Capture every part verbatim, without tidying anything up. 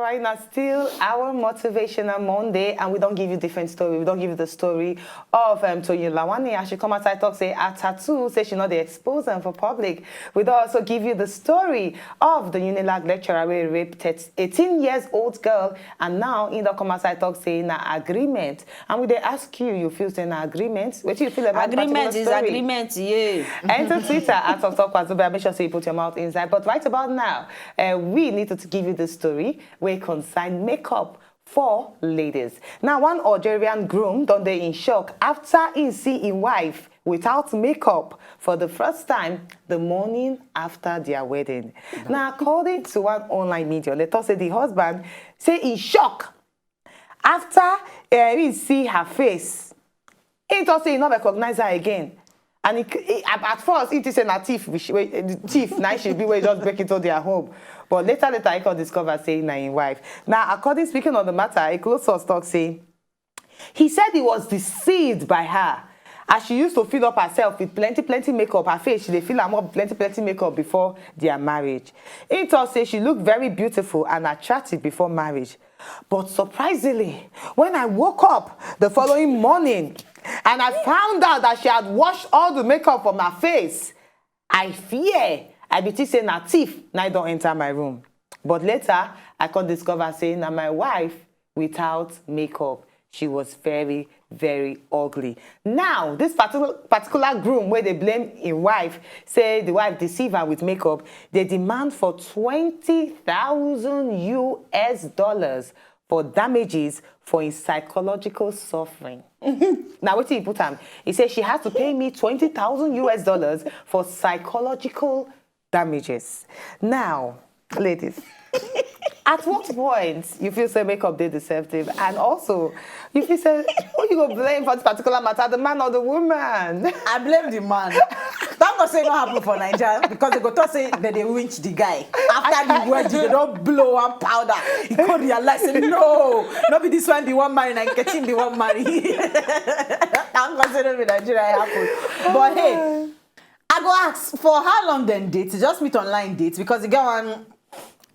Right now, still our motivational Monday, and we don't give you different story. We don't give you the story of um, Toyin Lawani as she come outside talk say her tattoo say she not dey expose them for public. We don't also give you the story of the Unilag lecturer who raped eighteen years old girl, and now in the come outside talk say na agreement. And we they ask you, you feel say na agreement? What do you feel about this agreement? Is Story? Agreement, yeah. Enter Twitter at Talk Talk Wazobia. Make sure say you put your mouth inside. But right about now, uh, we need to give you the story where concern makeup for ladies. Now, one Algerian groom don't they in shock after he see his wife without makeup for the first time the morning after their wedding. Now, according to one online media, let us say the husband say he shock after uh, he see her face. He thought say he not recognize her again. And he, he, at at first, he think say na thief, we sh- wey- the thief, now she be where just break into their home. But later, later, he come discover say na him wife. Now, according speaking on the matter, a close source talk say he said he was deceived by her as she used to fill up herself with plenty, plenty makeup. Her face, she dey fill am up plenty, plenty makeup before their marriage. He thought say she looked very beautiful and attractive before marriage. But surprisingly, when I woke up the following morning and I found out that she had washed all the makeup from her face, I fear I be think say na thief na don enter my room. But later, I come discover say na my wife without makeup. She was very, very ugly. Now, this particular particular groom where they blame his wife say the wife deceive her with makeup. They demand for twenty thousand U S dollars for damages for his psychological suffering. Now, what he put am? He said she has to pay me twenty thousand U S dollars for psychological damages. Now, ladies, at what point you feel say makeup dey deceptive, and also you feel say who you go blame for this particular matter, the man or the woman? I blame the man. Thank God say it not happen for Nigeria because they go talk say that they winch the guy. After the wedding, they don't blow one powder. He could realize say no, not be this one be one marry, na Nkechi be one marry. Thank God say no be Nigeria happen. But hey, I go ask for how long then date? Just meet online date because the girl one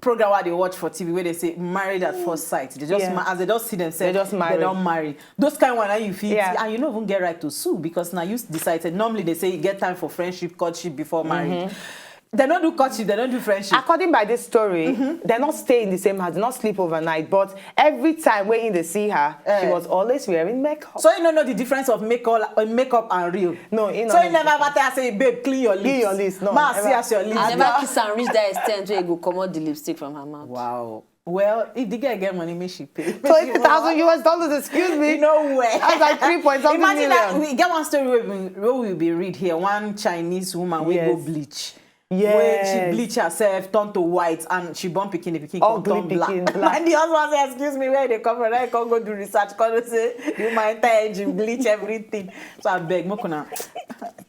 program where they watch for T V where they say married at first sight. They just Yeah. ma- as they just see themselves, They just marry. They don't marry. Those kind one now you feel Yeah. and you don't even get right to sue because now you decided. Normally they say you get time for friendship, courtship before marriage. They don't do courtship, they don't do friendship. According by this story, they not stay in the same house, they not sleep overnight. But every time when they see her, she Eh. was always wearing makeup. So you don't know the difference of makeup, uh, makeup and real. No, you So know. You never ever tell her say, babe, clean your lips. Clean your lips, no, Ma see never. as your lips. I They never are- kiss and reach that extent where you go come out the lipstick from her mouth. Wow. Well, if the girl get money, make she pay. Twenty thousand U S dollars, excuse me. You know where? That's like three point something Imagine million. That we get one story where we, where we be read here. One Chinese woman will go Yes. Bleach. Yes. Where she bleach herself, turn to white, and she born pikin, the pikin come Ugly turn black. Pikin, black. And the husband say, excuse me, where they come from? I can't go do research. Come say, you my entire engine, bleach everything. So I beg, Mokuna.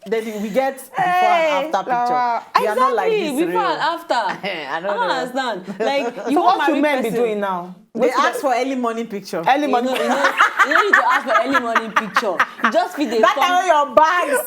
Then we get before Hey, and after picture. Lawa. We are not like Exactly, this. before Real. And after. I don't I don't know. Understand. Like you So want what should marry men be person. Doing now? They ask for early morning picture. Early You morning. know, you know, you don't need to ask for early morning picture. You just feel the That fun. Time when your bags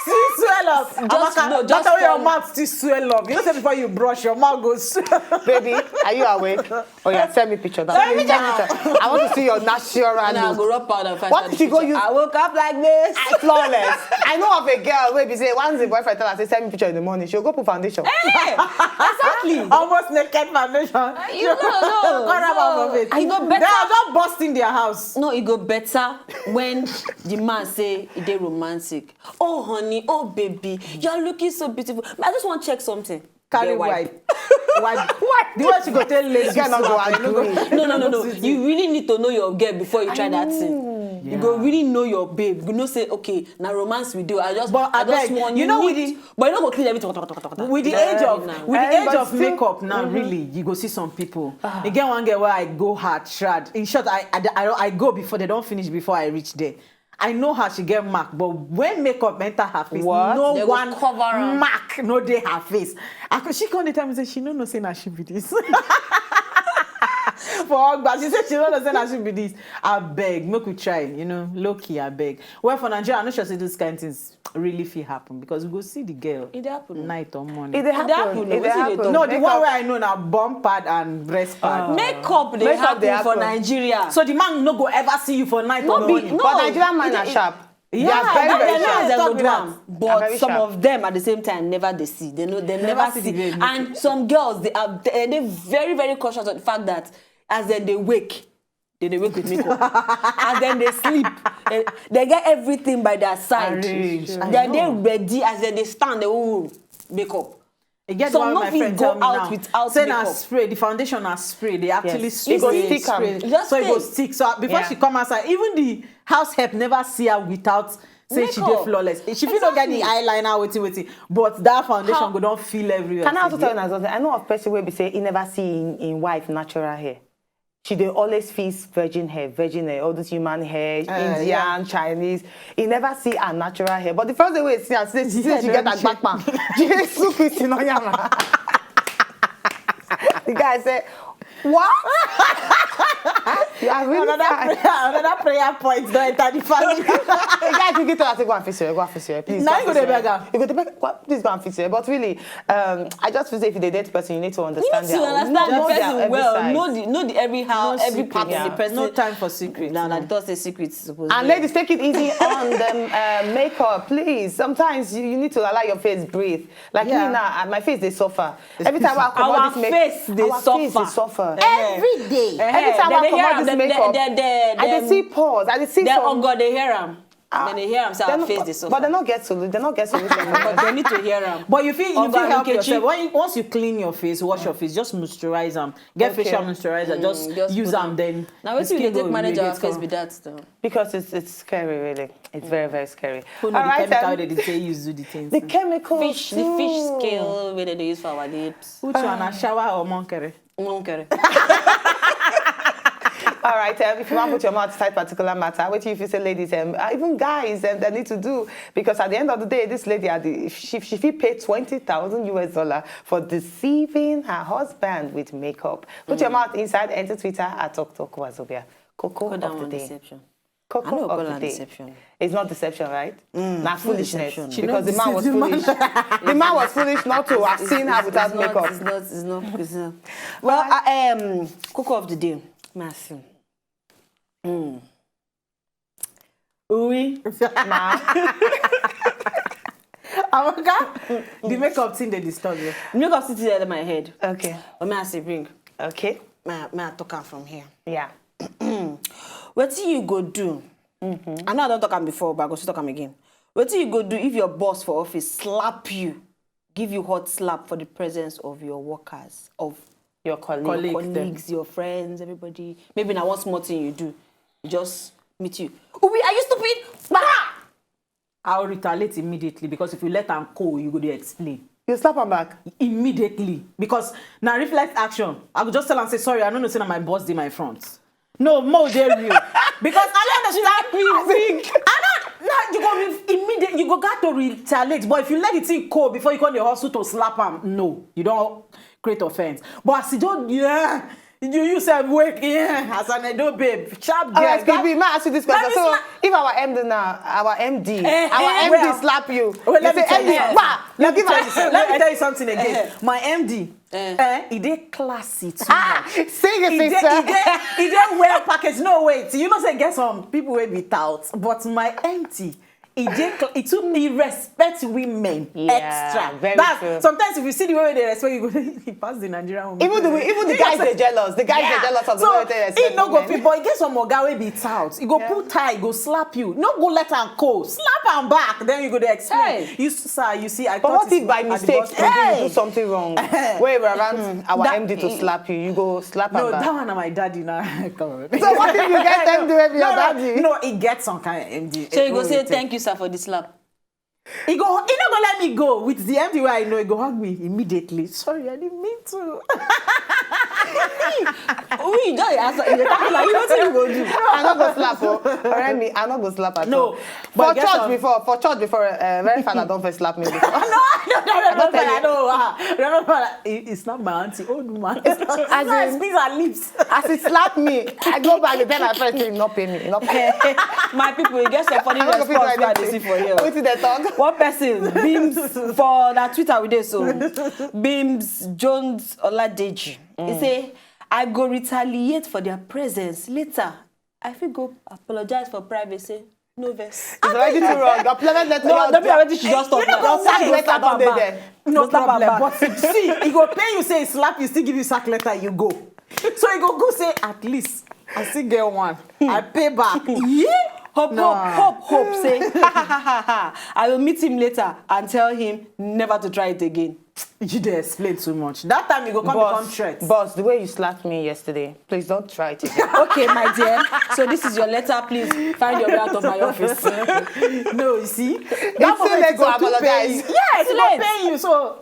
still swell up. Just- Amaka, no, that just time when your fun. Mouth still swell up. You know, say before you brush, your mouth goes swell. Baby, are you awake? Oh yeah, send me picture. Now. Send me Send me picture. I want to see your natural And I look. go rub powder first. What if you go use? I woke up like this. Flawless. I know of a girl where be say once the boyfriend tell her say send me picture in the morning, she'll go put foundation. Exactly. Almost naked foundation. You know, no. Come rub off of it. I go They better. are just busting their house. No, it go better when the man say e dey romantic. Oh honey, oh baby, you are looking so beautiful. I just want to check something. Carry Get wipe. Wipe. The way she go tell ladies. Girl not go agree. No, no, no, no. You really need to know your girl before you try that thing. You go really know your babe. You know say okay, now romance we do. I just, But I I just beg, want you know with need- the- but you know go clean everything. With the Yeah, age of now. with the Eh, age but of still- makeup now, really, you go see some people. You get one girl where I go hard, shred. In short, I, I, I, I go before they don't finish before I reach there. I know how she get mark, but when makeup enter her face, What? no They go one cover am. Mark no dey her face. I could, she come dey tell me say she no know say na she be this. for Ogba. She said she don't know say na she be this. I beg, make we try, you know, low key, I beg. Well, for Nigeria, I'm not sure say this kind of things really fit happen because we go see the girl. It happen. Night or morning. It dey happen. It dey happen. No, the one wey I know na bum pad and breast pad. Makeup dey happen for Nigeria. So the man no go ever see you for night or morning. But Nigerian man are sharp. Yeah, very, very sharp. But some of them at the same time never dey see. They know they never see. And some girls, they are they, they very, very conscious of the fact that as then they wake, they, they wake with makeup. As then they sleep, they, they get everything by their side. Then they ready as then they stand, they will makeup. Some no fit go out without makeup. Say na spray, the foundation na spray. They actually spray. It go stick. So it go stick. So before she come outside, even the house help never see her without say she dey flawless. She fit no get the eyeliner, wetin, wetin, but that foundation go don fill everywhere. Can I also tell you something? I know of person wey be say he never see him, him wife natural hair. She dey always fix virgin hair, virgin hair, all this human hair, Indian, Chinese. He never see her natural hair. But the first day wey he see her, say she get her backman. Jesus Christ, no yama. The guy say, "What?" You are really another prayer, another prayer point don enter the family. The guy quickly tell her say, "Go and fix your hair, go and fix your hair, please." Now you go dey beg her. You go dey beg, "Please go and fix your hair." But really, um, I just feel say if you dey date person, you need to understand their own. You need to understand the person well. Know the, know the every how, every part of the person. No time for secrets. No, no, the thought say secrets suppose. And ladies, take it easy on them uh, makeup, please. Sometimes you, you need to allow your face breathe. Like me now, uh, my face dey suffer. Every time I come out this makeup, our face dey suffer. Every day. Every time I come out this makeup, I dey see pores. I dey see some. Oh God, they hear am. Then they hear am say our face dey suffer. But they no get solution. They no get solution. But they need to hear am. But you feel, you feel help yourself. When you, once you clean your face, wash your face, just moisturize am. Get facial moisturizer, just use am. Then now wetin you dey take manage our face be that though? Because it's it's scary, really. It's very, very scary. Who know the chemical wey they dey use do the things? The chemical. Fish, the fish scale wey they dey use for our lips. Which one, na shower or monkere? Monkere. All right, um, if you want to put your mouth inside particular matter, what if you say, ladies, um, uh, even guys, um, they need to do, because at the end of the day, this lady at the she she fit pay twenty thousand U S dollar for deceiving her husband with makeup. Put your mouth inside, enter Twitter at Talk Talk Wazobia. Koko of the day. Koko of the day. It's not deception, right? Na foolishness. Because the man was foolish. The man was foolish not to have seen her without makeup. It's not, it's not, it's not, it's not. Well, uh, um, koko of the day. Mercy. Mm. Oui. Ma. Amaka, the makeup thing dey disturb you. Makeup thing dey my head. Okay. But me I say bring. Okay. Me, me I talk am from here. Yeah. Wetin you go do? I know I don talk am before, but I go still talk am again. Wetin you go do if your boss for office slap you, give you hot slap for the presence of your workers, of your colleagues, your friends, everybody? Maybe na one small thing you do, you just meet you. Ubi, are you stupid? Bah! I'll retaliate immediately, because if you let am go, you go dey explain. You slap am back? Immediately, because na reflex action. I go just tell am say, "Sorry, I no know say na my boss dey my front." No, mo dey real. Because I no understand. I no, no, you go re- immediate. You go got to retaliate. But if you let the thing go before you come the hustle to slap am, no, you don create offense. But as you don, yeah, you you sef wake, yeah, as an Edo babe, sharp girl. All right, K B, may I ask you this question? So, if our M D now, our M D, our M D slap you, you say, "M D, bah!" Let me tell you something again. My M D, eh, he dey classy too much. Sing it, sister. He dey well packaged. No, wait. You know say get some people wey be tout, but my M D, he dey cl- he too he respect women extra. Very true. Sometimes if you see the way they respect you, go he pass the Nigerian women. Even the even the guys dey jealous. The guys dey jealous of the way they respect women. He no go fit, but he get some oga wey be tout. He go pull tie, he go slap you. No go let am go. Slap am back. Then you go dey explain. You sir, you see, I thought. But what if by mistake you do something wrong? Where around our M D to slap you, you go slap am back. No, that one na my daddy now. Come on. So what if you get M D wey be your daddy? No, he get some kind of M D. So you go say, "Thank you, sir, for the slap." He go, he no go let me go with the M D wey I know. He go hug me immediately. "Sorry, I didn't mean to." We just dey answer. You dey tackle am. You wetin you go do? I no go slap o. Alright, me, I no go slap at all. No, but For get church some- before, for church before, uh, very father don first slap me before. No, no, no, no, no, no, no, no, no, no, no, it's not my auntie, old woman. It's not, As in- squeeze her lips. As he slap me, I go back, then I first say, "No pay me, no pay me." My people, you get some funny I no go fit do response wey I dey anything. See for here. Wetin dey talk? One person, Beams, for that Twitter we dey so. Beams Jones Oladeji. He say, "I go retaliate for their presence later. I fit go apologize for private, say, no vex." It's already too wrong. Your planet let No, out. Don't be already she just talk You know now. What Sack said? Letter Slap don am dey back. There. No Go slap am problem. Back. But see, e go pay you say e slap you, still give you sack letter, you go. So e go go say, "At least I still get one. I pay back." Yeah. Hope, No. Hope, hope, hope. Say, "Ha, ha, ha, ha, ha. I will meet him later and tell him never to try it again." You dey explain too much. That time you go come become Boss, threat. Boss, the way you slapped me yesterday, please don't try it again. Okay, my dear. So this is your letter. Please find your way out of my office. No, you see, that It's too moment late to go too apologize. Pain. Yes, It's it go late. Pain you. So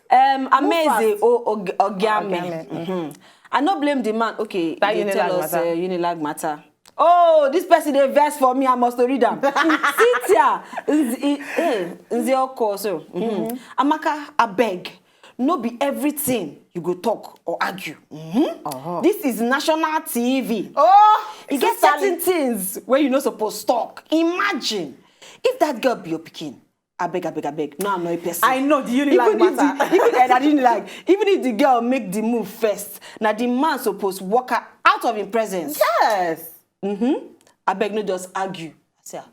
Um, Amazing. Oh, Ogiame. Ogiame. Mm-hmm. I no blame the man. Okay, That they Unilag tell us matter. Uh, Unilag matter. Oh, this person dey vex for me. I must read am. Cynthia Nz- eh, Nzeoko. So, mm-hmm. Amaka, abeg, no be everything you go talk or argue. Mm-hmm. Uh-huh. This is national T V. Oh, e get certain things where you no suppose talk. Imagine if that girl be your pikin. Abeg, abeg, abeg, no annoy person. I know the Unilag matter. Even if the, even, eh, na the Unilag. Even if the girl make the move first, na the man suppose walk her out of him presence. Yes. Mm-hmm. Abeg, no just argue. See, ah,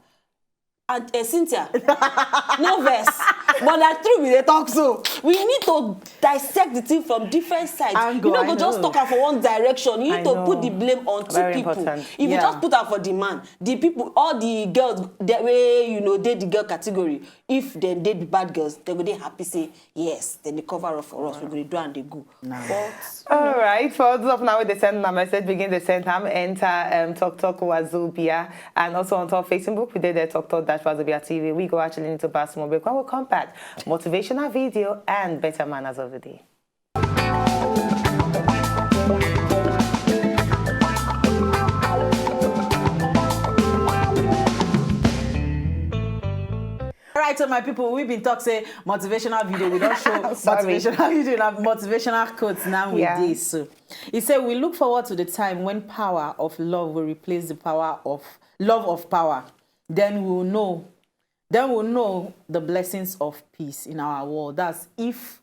and uh, Cynthia, no vex. But na true we dey talk so. We need to dissect the thing from different sides. Angle, you no go just talk am for one direction. You need I to know. Put the blame on two Very people. Important. If yeah. You just put am for the man, the people, all the girls that way you know, they the girl category. If dem dey be bad girls, dem go dey happy say yes, dem dey cover up for us. We go dey do and dey go. But all right, for those of now wey dey send una message, begin dey send am enter um, talk talk Wazobia, and also on top Facebook we dey there, talk talk dash Wazobia T V. We go actually need to pass more break. When we come back, motivational video and better manners of the day. All right, so my people, we been talk say motivational video. We don't show motivational video, na motivational quotes now with yeah. This. So he said, "We look forward to the time when power of love will replace the power of love of power. Then we'll know, then we'll know the blessings of peace in our world." That's if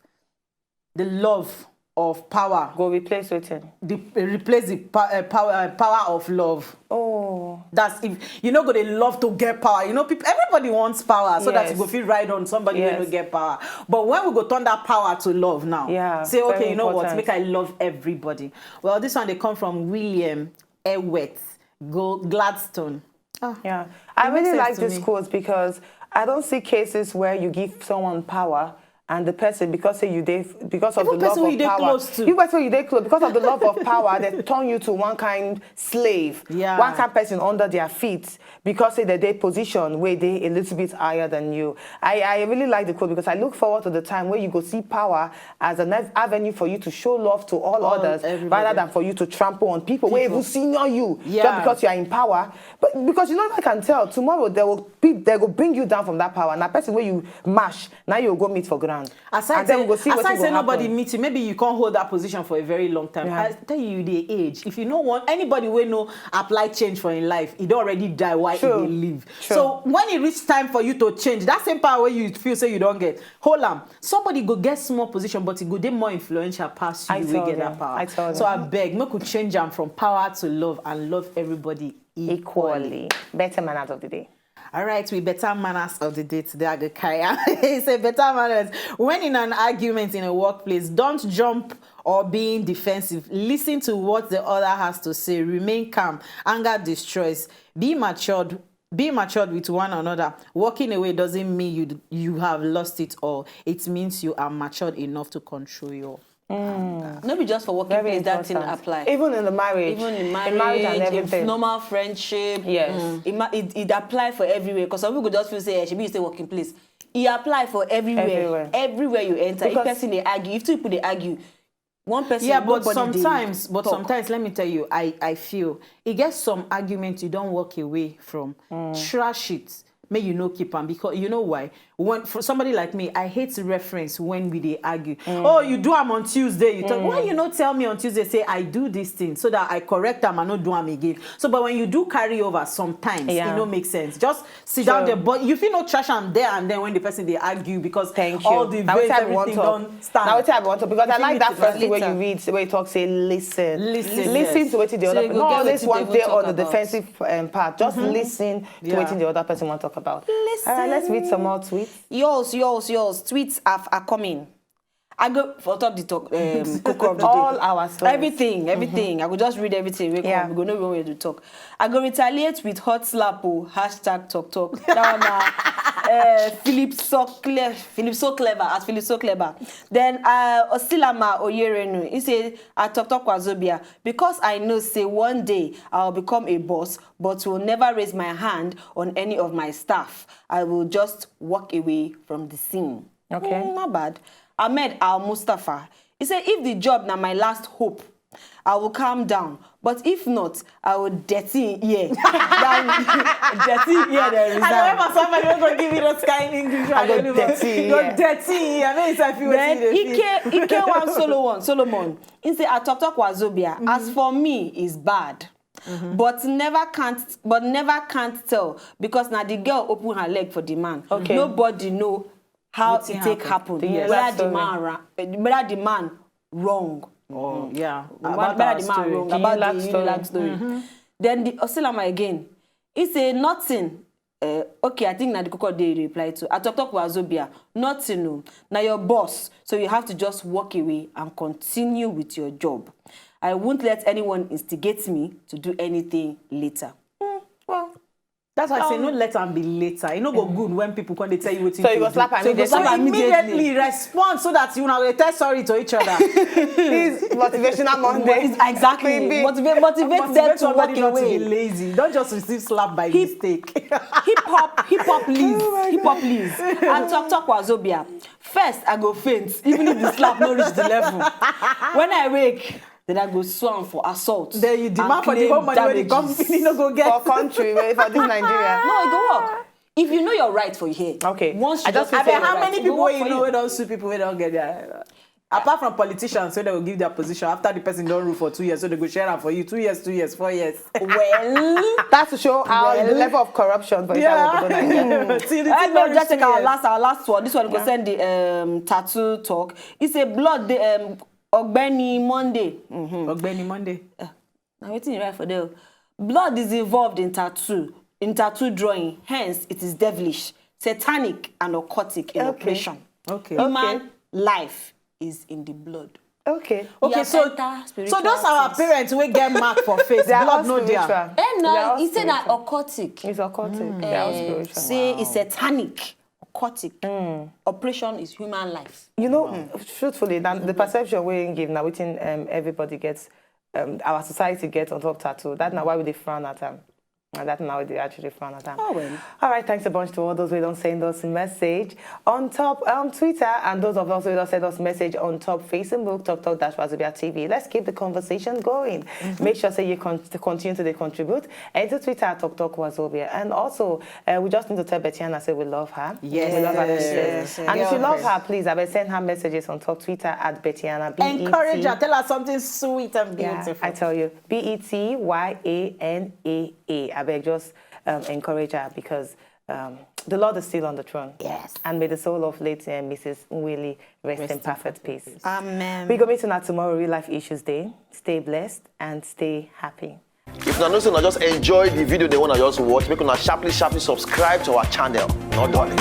the love of power go replace wetin? The replace the pa- uh, power uh, power of love. Oh, that's if you know go dey love to get power. You know, people, everybody wants power so yes. That you go feel ride on somebody yes. When you get power. But when we go turn that power to love now, yeah, say okay, you know important. What? Make I love everybody. Well, this one they come from William Ewet Gladstone. Ah, yeah, I really like this quote because I don't see cases where you give someone power and the person because say you dey because of the love of power. You person wey you dey close because of the love of power they turn you to one kind slave, yeah. One kind person under their feet because say they dey position where they a little bit higher than you. I I really like the quote because I look forward to the time where you go see power as an avenue for you to show love to all others rather than for you to trample on people wey even senior you just because you are in power. But because you know I can tell tomorrow they will be they go bring you down from that power. Na person wey you mash, now you go meet for ground. Aside say nobody meet you, maybe you can't hold that position for a very long time. I tell you, you dey age. If you no want anybody wey no apply change for in life, e don already die while e dey live. So when e reach time for you to change, that same power wey you feel say you don get, hold am. Somebody go get small position, but e go dey more influential pass you wey get that power. So I beg, make we change am from power to love and love everybody equally. Better manners of the day. All right, we better manners of the day today, Agakaya. He said better manners. When in an argument in a workplace, don't jump or being defensive. Listen to what the other has to say. Remain calm. Anger destroys. Be matured. Be matured with one another. Walking away doesn't mean you you have lost it all. It means you are matured enough to control your Mm. No be just for working place that thing apply. Even in the marriage, even in marriage, in marriage and everything. Normal friendship. Yes, mm. It, it, it apply for everywhere. Because some people just feel say, "Hey, she be stay working place." It apply for everywhere. Everywhere, everywhere you enter. Because if person they argue, if two people they argue, One person, Yeah, but nobody dey sometimes, but talk. Sometimes, let me tell you, I I feel e get some arguments you don walk away from. Trash it. Make you no keep am, because you know why? When, for somebody like me, I hate reference when we dey argue. Oh, you do am on Tuesday. You talk. Why you no tell me on Tuesday? Say I do this thing so that I correct am and no do am again. So, but when you do carry over, sometimes Yeah. it no make sense. Just sit down True. There, but you feel no trash am there and then when the person dey argue, because Thank you. all the Now veins, wetin I wan everything talk. Don stand. Now wetin I wan talk, because I If you like meet that it first thing where later. You read, where you talk say listen. Listen, Listen yes. to wetin the So other you person. go No get always wetin one they go day talk on the about. Defensive um, part. Just listen to Yeah. Wetin the other person wan talk about. Listen. All right, let's read some more tweets. Yours, yours, yours. Tweets are, are coming. I go for top the talk. Um, cook of the All day. Our stories. Everything, everything. I go just read everything. We, Yeah. come, we go know when we do talk. I go retaliate with hot slap. Oh, hashtag talk talk. That one, uh, uh, Philip so clever. Philip so clever. As Philip so clever. Then uh, Osilama Oyerenu. He say, "I talk talk Wazobia because I know say one day I'll become a boss, but will never raise my hand on any of my staff. I will just walk away from the scene." Okay. Mm, not bad. Ahmed Al Mustafa. He said, "If the job na my last hope, I will calm down. But if not, I will dirty in here." That dirty in here, there is I remember somebody wey go give me those kind English. I go don't know. Dirty Go here. Dirty here. I mean, if you Then wetin you dey feel. Ike, Ike one Solo one, Solomon. He say, "I talk talk Wazobia. As for me, is bad." But never can't, but never can't tell because now the girl open her leg for the man. Okay. Nobody know how Wetin it take happen. happen. The Whether Unilag the story. man ra- eh, whether the man wrong. Oh, yeah. Whether About our the man story. wrong The about Unilag the story. Unilag story. Then the Osilama again. He say nothing. Uh, okay, I think na the koko dey reply to. I talk talk Wazobia. Nothing, no. Now your boss, so you have to just walk away and continue with your job. I won't let anyone instigate me to do anything later. Hmm, well, That's why I say no let am be later. E no go good when people come dey tell you wetin So you go do. slap am So you go immediately. slap am Immediately. Immediately. Respond so that you na go tell sorry to each other. Please, motivational Monday. Exactly. Baby. Motivate, motivate them Motivate to walk somebody not to be away. Lazy. Don't just receive slap by Hip- mistake. Hip hop, hip hop please, hip hop please. And talk talk Wazobia. First, I go faint, even if the slap no reach the level. When I wake, then I go sue am for assault. Then you demand and for the claim whole money wey the damages. Company no go get. For country, wey- for this Nigeria. No, e go work. If you know your right for here, Okay. once you I just just feel Abeg, say how no many right. people Go wey for you know wey don sue people wey don get their, apart from politicians wey dem go give their position after the person don rule for two years, so they go share am for you two years, two years, four years. Well, That's to show how the Well. level of corruption for inside Yeah. obodo Nigeria. Till the let thing me don just reach take our two years. Last, our last one. This one go send the um, tattoo talk. It's a blood. The um, Ogbeni Monday. Ogbeni Monday. Now wetin you write for there? Blood is involved in tattoo, in tattoo drawing. Hence, it is devilish, satanic, and occultic in Okay. operation. Okay. Human Okay. life is in the blood. Okay. Okay, Yeah, so enter so spiritual those our things. Parents wey get mark for face, They are blood all no dey. Spiritual. Eh, They are no, all he said that spiritual. occultic. It's occultic. They are all Eh, spiritual. Say it's satanic, occultic. Operation is human life. You know, truthfully, than the perception we give now, within um, everybody gets, um, our society gets on top tattoo. That's not why we dey frown at them. And that's now they actually frown at them. Oh, well. All right, thanks a bunch to all those who don't send us message on top um, Twitter, and those of us who don't send us message on top Facebook, Talk Talk Dash Wazobia T V. Let's keep the conversation going. Make sure say you con- to continue to dey contribute and to Twitter at Talk Talk Wazobia. And also, uh, we just need to tell Betiana say we love her. Yes. We love her. Yes. And if you Yes. Love her, please, I will send her messages on top Twitter at Betiana. B E T. Encourage her. Tell her something sweet and Yeah, beautiful. I tell you, B E T Y A N A A. I beg, just um, encourage her because um, the Lord is still on the throne. Yes. And may the soul of late uh, Missus Nwili rest, in perfect peace. Amen. We go meet una tomorrow, Real Life Issues Day. Stay blessed and stay happy. If una know say una just enjoy the video, they wanna just watch, make una sharply, sharply subscribe to our channel. No darling.